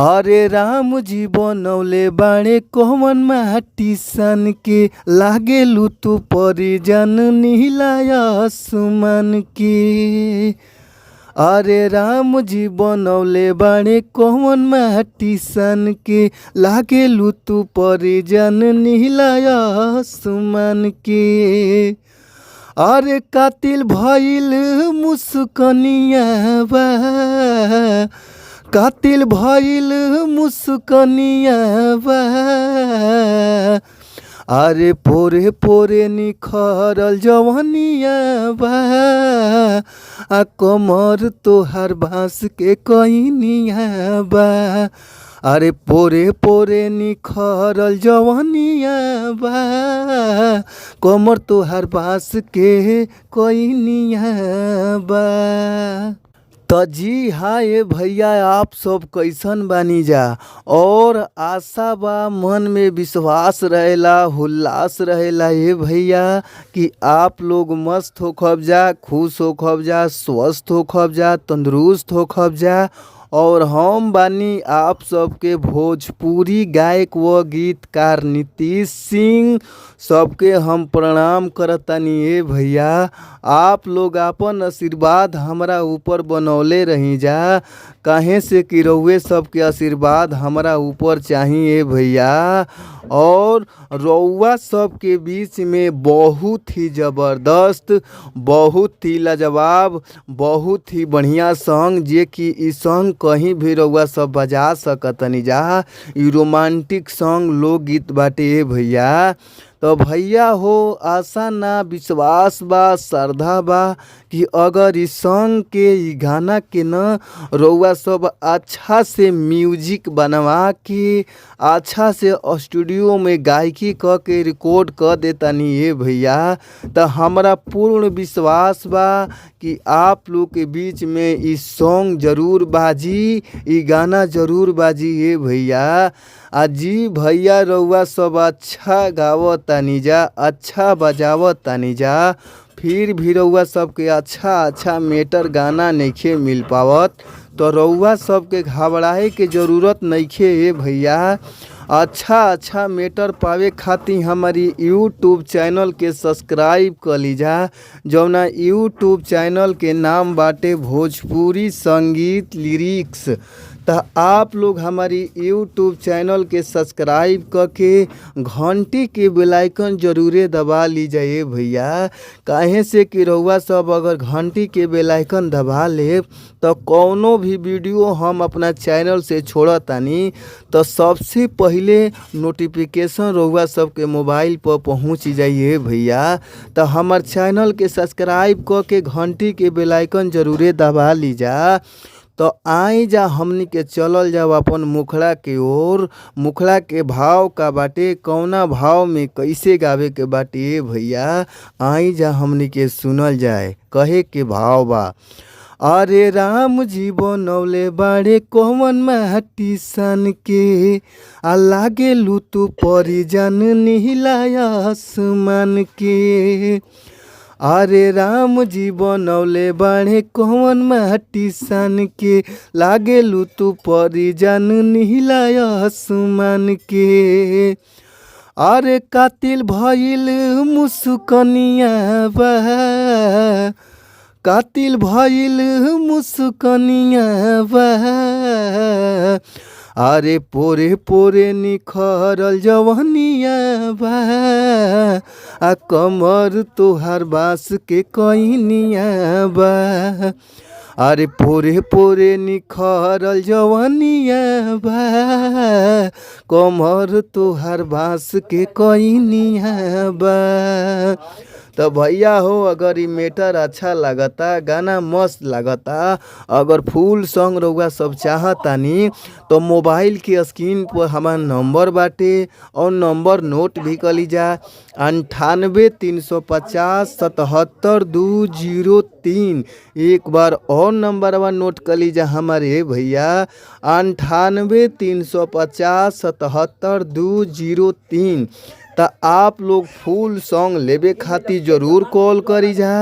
अरे राम जी बनौले बाड़े कौन माटी सन के, लागेलू तू परिजन नीला आसमान के। अरे राम जी बनौले बाड़े कौन माटी सन के, लागेलू तू परिजन नीला आसमान के। अरे कातिल भइल मुस्कनिया बा, कातिल भइल मुस्कनिया बा। अरे पोरे पोरे निखरल जवनिया बा, आ कमर तोहार बाँस के कइनिया बा। अरे पोरे पोरे निखरल जवनिया बा, कमर तोहार बाँस के कइनिया बा। त जी हाँ ये भैया, आप सब कैसन बानी जा। और आशा बा, मन में विश्वास रहेला, उल्लास रहेला ये भैया कि आप लोग मस्त होखब जा, खुश होखब जा, स्वस्थ होखब जा, तंदुरुस्त होखब जा। और हम बानी आप सबके भोजपुरी गायक व गीतकार नीतीश सिंह। सबके हम प्रणाम करतानी ये भैया। आप लोग आपन आशीर्वाद हमरा ऊपर बनौले रही जा, काहे से कि रउए सबके आशीर्वाद हमरा ऊपर चाही भैया। और रउआ सबके बीच में बहुत ही ज़बरदस्त, बहुत ही लाजवाब, बहुत ही बढ़िया सॉन्ग, जे कि इ सॉन्ग कहीं भी रउआ सब बजा सकतनी जा। इ रोमांटिक सॉन्ग लोकगीत बाटे भैया। तो भैया हो, आशा ना विश्वास बा, श्रद्धा बा कि अगर इस सॉन्ग के, इ गाना के न रउआ सब अच्छा से म्यूजिक बनवा के अच्छा से स्टूडियो में गायकी क के रिकॉर्ड क देतानी ये भैया, त हमरा पूर्ण विश्वास बा कि आप लोग के बीच में इ सॉन्ग जरूर बाजी, इ गाना जरूर बाजी ये भैया। आ जी भैया, रउआ सब अच्छा गावतानी जा, अच्छा बजावतानी जा, फिर भी रउआ सबके अच्छा अच्छा मेटर गाना नइखे मिल पावत, तो रउआ सबके घबराए के जरूरत नइखे ये भैया। अच्छा अच्छा मेटर पावे खातिर हमारी यूट्यूब चैनल के सब्सक्राइब कर लीजा, जौना यूट्यूब चैनल के नाम बाटे भोजपुरी संगीत लिरिक्स। त आप लोग हमारी यूट्यूब चैनल के सब्सक्राइब करके घंटी के बेल आइकन जरूरे दबा लीजा ये भैया। काहे से कि रउआ सब अगर घंटी के बेल आइकन दबा लेब त कौनो भी वीडियो हम अपना चैनल से छोड़तानी त सबसे पहिले नोटिफिकेशन रउआ सबके मोबाइल पर पहुँच जाइए भैया। त हमार चैनल के सब्सक्राइब क के घंटी के बेल आइकन जरूरे दबा लीजा। तो आई जा हमनी के चलल जाओ अपन मुखड़ा के ओर। मुखड़ा के भाव का बाटे, कौना भाव में कैसे गावे के बाटे भैया, आई जा हमनी के सुनल जाए। कहे के भाव बा, अरे राम जी बनौले बाड़े कौन माटी सन के, आ लागेलू तू परिजन नीला आसमान के। अरे राम जी बनौले बाड़े कौन माटी सन के, लागेलू तू परिजन नीला आसमान के। अरे कातिल भइल मुस्कनिया बा, कातिल भइल मुस्कनिया बा। अरे पोरे पोरे निखरल जवनिया बा, आ कमर तोहार बाँस के कइनिया बा। अरे पोरे पोरे निखरल जवनिया बा, कमर तोहार बाँस के कइनिया बा। तो भैया हो, अगर इ मेटर अच्छा लागता, गाना मस्त लागता, अगर फुल सॉन्ग रउआ सब चाहतानी तो मोबाइल के स्क्रीन पर हमार नंबर बाटे और नंबर नोट भी कर लीजा, 98 350 77 203। एक बार और नंबरवा नोट कर लीजा हमारे भैया, 98 350 77 203। त आप लोग फुल सॉन्ग लेवे खातिर जरूर कॉल करी जा।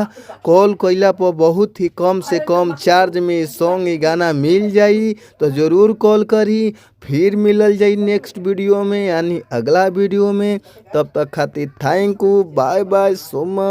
कॉल कइला पर बहुत ही कम से कम चार्ज में सॉन्ग गाना मिल जाई, तो ज़रूर कॉल करी। फिर मिलल जाई नेक्स्ट वीडियो में, यानी अगला वीडियो में। तब तक खातिर thank you, bye bye so much.